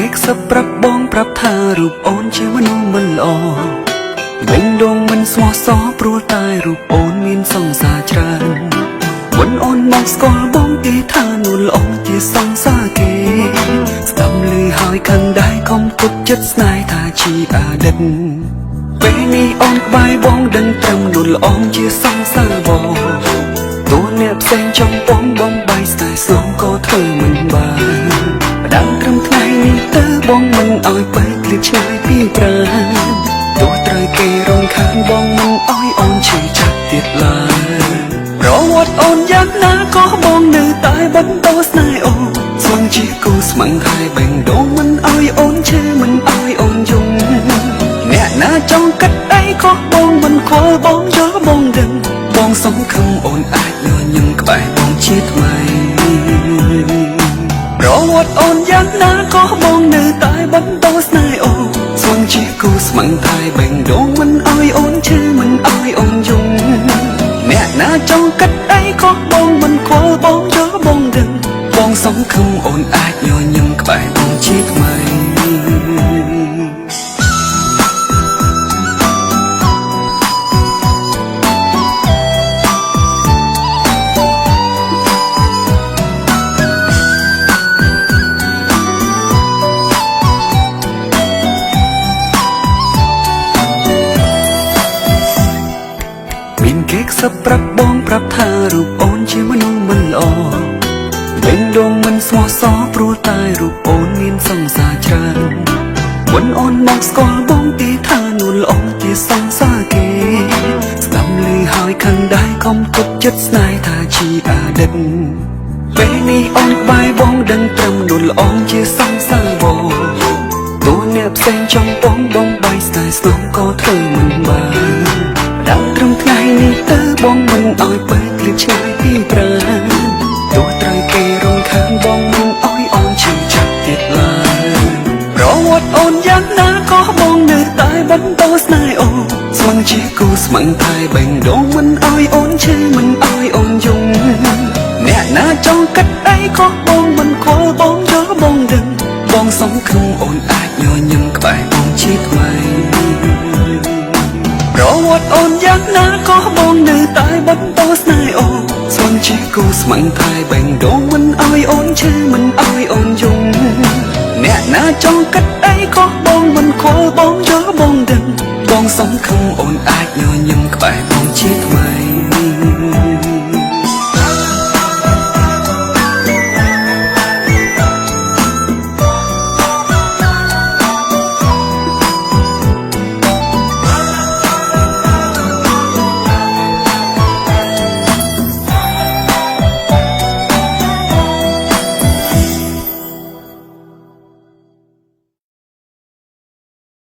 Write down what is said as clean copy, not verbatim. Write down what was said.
គេខ្សឹបប្រាប់បងប្រាប់ថារូបអូនជាមនុស្សមិនល្អបេងដងមិនស្មោះសរព្រោះតែរូបអូនមានសង្សារច្រើនមុនអូនមកស្គាល់បងគេថានួនល្អជាសង្សារគេស្ដាប់ឮហើយខឹងដែរខំគប់ចិត្តស្នេហ៍ថាជាអតីតពេលនេះអូនក្បែរបងដឹងត្រឹមនួនល្អជាសង្សារបងតួអ្នកផ្សេងចង់បងបងបាយស្នេហ៍ស្នងក៏ធ្វើមិនបានដើមត្រឹមថ្ងៃនេះទៅបងមិនអោយបែកឃ្លាតឆ្ងាយពីប្រាណទោះត្រូវគេរំខានបងមិនអោយអូនឈឺចាប់ទៀតឡើយប្រវត្តិអូនយ៉ាងណាក៏បងនៅតែបន្តស្នេហ៍អូនស្មងជាគូស្មឹងហើយបេងដងមិនអោយអូនឈឺមិនអោយអូនយំអ្នកណាចង់គិតអីក៏បងមិនខ្វល់បងយល់បងដឹងបងសង្ឃឹមអូនអាចញញឹមក្បែរបងជាថ្មីប្រវត្តិអូនយ៉ាងណាក៏បងនៅតែបន្តស្នេហ៍អូនស្មងជាគូស្មឹងតែបេងដងមិនអោយអូនឈឺមិនអោយអូនយំអ្នកណាចង់គិតអីក៏បងមិនខ្វល់បងយល់បងដឹងបងសង្ឃឹមអូនអាចញញឹមក្បែរបងជាថ្មីមានគេខ្សឹបប្រាប់បងប្រាប់ថារូបអូនជាមនុស្សមិនល្អបេងដងមិនស្មោះសរព្រោះតែរូបអូនមានសង្សារច្រើនមុនអូនមកស្គាល់បងគេថានួនល្អជាសង្សារគេស្ដាប់ឮហើយខឹងដែរខំគប់ចិត្តស្នេហ៍ថាជាអតីតពេលនេះអូនក្បែរបងដឹងត្រឹមនួនល្អជាសង្សារបងតួអ្នកផ្សេងចង់បងបងបាយស្នេហ៍ស្នងក៏ធ្វើមិនបានដើមត្រឹមថ្ងៃនេះទៅបងមិនអោយបែកឃ្លាតឆ្ងាយពីប្រាណទោះត្រូវគេរំខានបងមិនអោយអូនឈឺចាប់ទៀតឡើយប្រវត្តិអូនយ៉ាងណាក៏បងនៅតែបន្តស្នេហ៍អូនស្មឹងជាគូស្មឹងតែបេងដងមិនអោយអូនឈឺមិនអោយអូនយំអ្នកណាចង់គិតអីក៏បងមិនខ្វល់បងយល់បងដឹងបងសង្ឃឹមអូនអាចញញឹមក្បែរបងជាថ្មីប្រវត្តិអូនយ៉ាងណាក៏បងនៅតែបន្តស្នេហ៍អូនស្មងជាគូស្មឹងតែបេងដងមិនអោយអូនឈឺមិនអោយអូនយំអ្នកណាចង់គិតអីក៏បងមិនខ្វល់បងយល់បងដឹងបងសង្ឃឹមអូនអាចញញឹមក្បែរបងជាថ្មី